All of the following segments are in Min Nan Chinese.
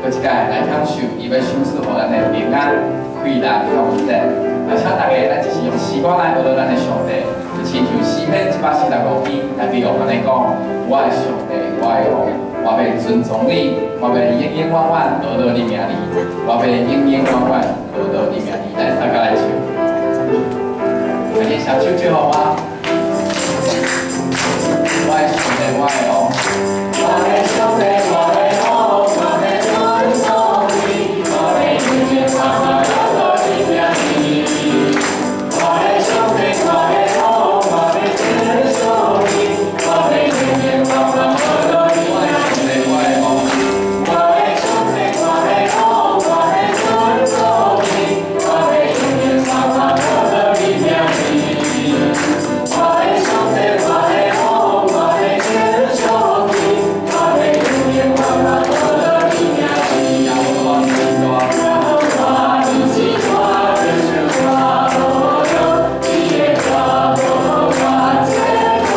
閣一擺來享受伊欲賞賜予咱的平安、快樂佮穩定。也請大家，咱一齊用詩歌來學咱的上帝，就親像詩篇145篇內底有按呢講：我的上帝，我的王，我欲尊崇你，我欲永永遠遠學你名字，我欲永永遠遠學你名字。咱三個來唱，大家雙手祝福我。我的上帝，我的王，我的上帝，我的王，我欲尊崇你，我欲永永遠遠學你名字。我的上帝，我的王，我欲尊崇你，我欲永永遠遠學你名字。我的王，我的上帝，我的王，我欲尊崇你，我欲永永遠遠學你名字。我的上帝，我的王，我欲尊崇你，我欲永永遠遠學你名字。耶和華你是大，耶和華你是大，就是大無量，你的大無偌濟多。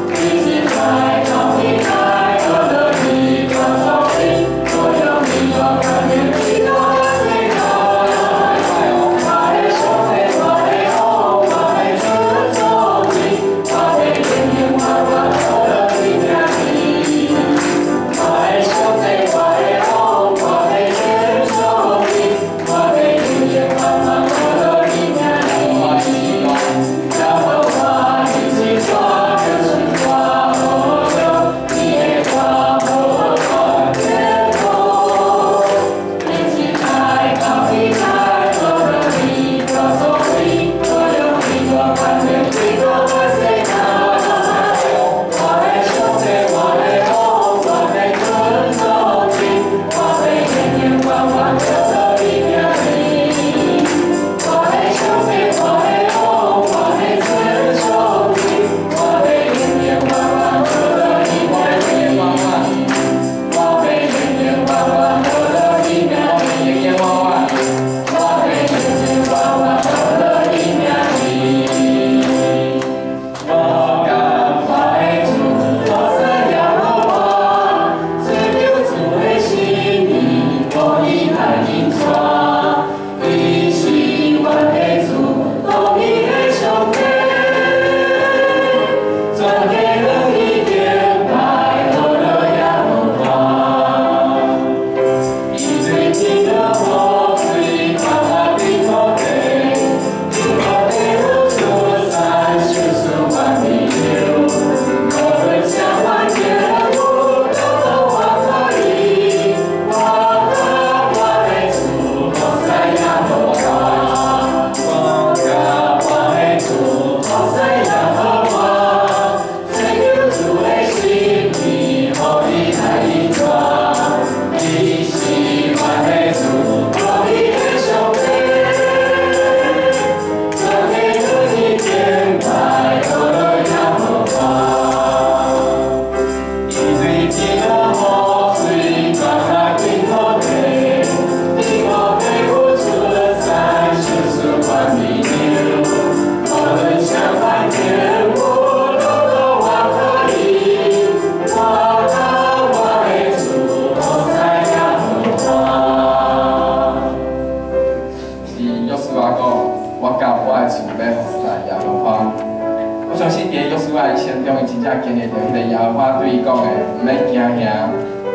你是在高天來學你大作為，我用你大權能治理世界。我的上帝，我的王，我欲尊崇你，我欲永永遠遠學你名字。我的上帝，我的王，我欲尊崇你，我欲永永遠遠學你名字。耶和華你是大，就是大無量，你的大無偌濟多。你是在高天來學你大作為，我用你大權能治理世界。我的上帝，我的王，我欲尊崇你，我欲永永遠遠學你名字。我的上帝，我的王，我欲尊崇你，我欲永永遠遠學你名字。我欲永永遠遠學你名字。永永遠遠，我欲永永遠遠學你名字。我佮我的主，服侍耶和華，追求主的心意，予伊來引帶。伊是阮的主，公義的上帝，全家攏一定來學耶和華。伊對天落雨水，降下伫土地，伫土地有出產，賞賜萬民流。無論啥款境遇，都講我可以。我佮我的主，服侍耶和華。我佮我的主，服侍耶和華。追求主的心意，予伊來引帶。伊是阮的主，公義的上帝，全家攏一定來學耶和華。伊對天落雨水，降下伫土地，伫土地有出產，賞賜萬民流。無論啥款境遇，都講我可以。我佮我的主，服侍耶和華。是約書亞講，我佮我的厝欲服侍耶和華。我相信佇約書亞一生中，伊真正經歷著彼個耶和華對伊講的，毋免驚嚇，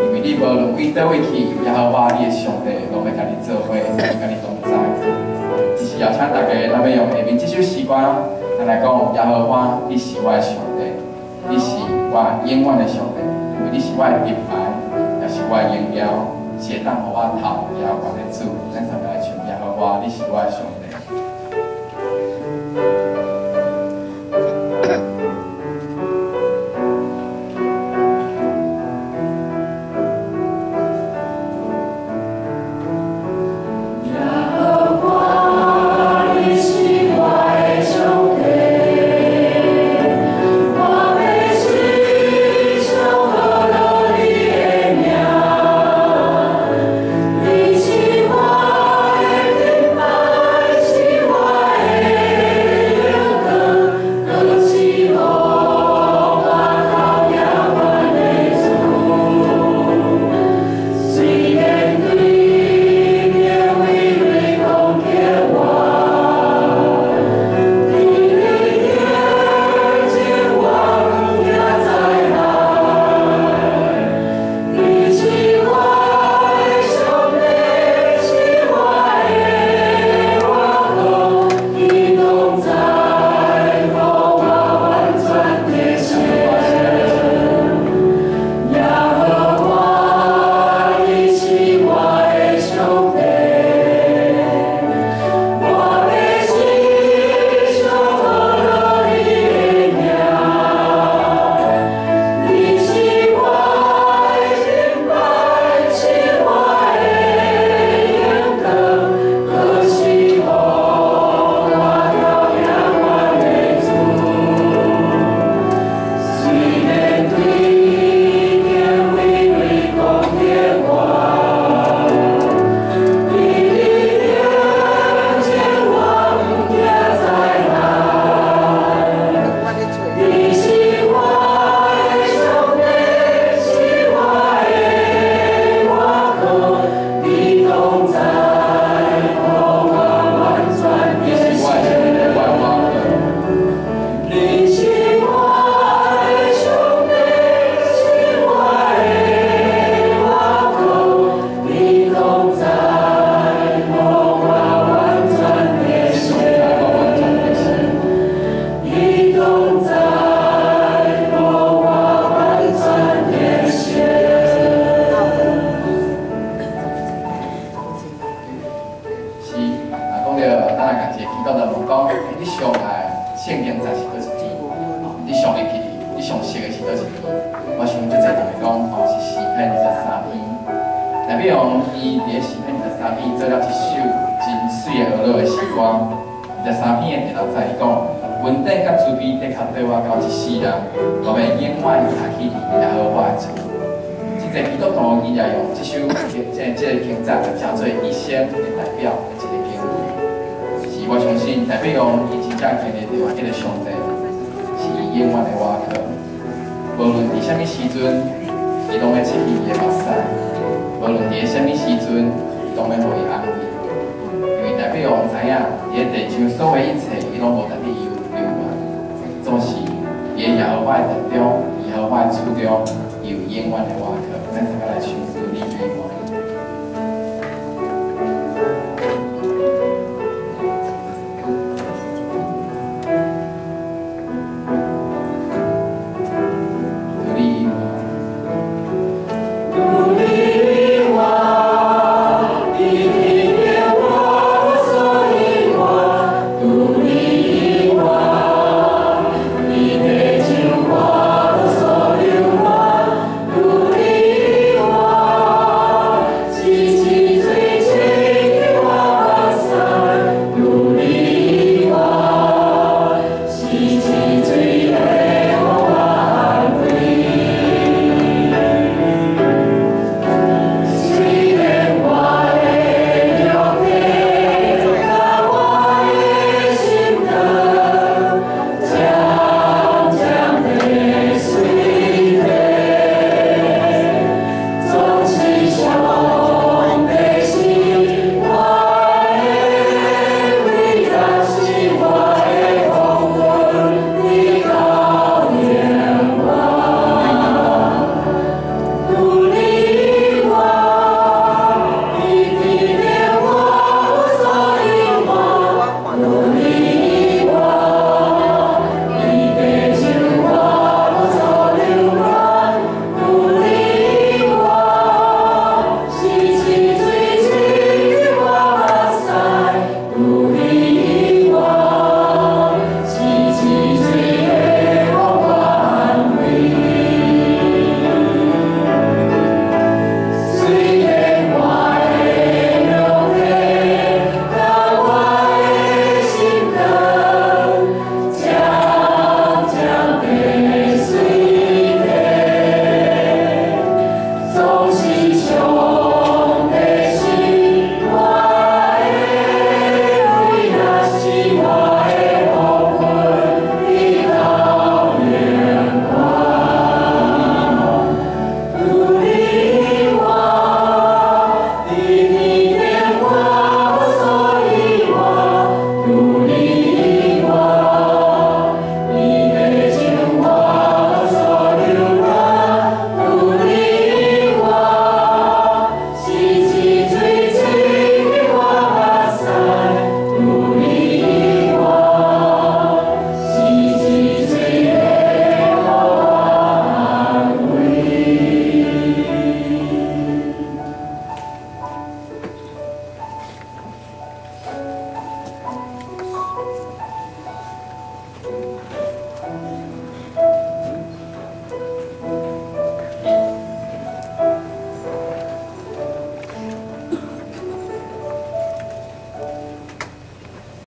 因為你無論對佗位去，耶和華你的上帝攏欲佮你做伙，佮你同在。只是邀請大家，咱欲用下面這首詩歌，咱來講耶和華，你是我的上帝，你是我永遠的上帝，因為你是我的盾牌，也是我的榮耀，是會當予我頭舉懸的主。咱三個來唱耶和華，你是我的上帝。耶和華，你是我的上帝，我欲時常學你的名。你是我的盾牌，經節是佗一篇？你上會記，你上熟的是佗一篇？我想足濟人會講，哦，是詩篇二十三篇。大衛王伊佇咧詩篇二十三篇做了一首真媠的哀樂的詩歌。二十三篇的第六節伊講：恩典佮慈悲的確綴我到這世人，我欲永遠徛起佇耶和華的厝。真濟基督徒伊也用這首這個經節來成做一生的代表的一個經文。是我相信大衛王伊真正經歷著彼個上帝是伊永遠的倚靠。無論佇啥物時陣，伊攏會拭去伊的目屎；無論佇啥物時陣，伊攏會予伊安慰。因為大衛王知影，佇咧地上所有一切，伊攏無值得伊留戀。總是佇咧耶和華的殿中，耶和華的厝中，伊有永遠的倚靠。咱大家來唱《願你與我》。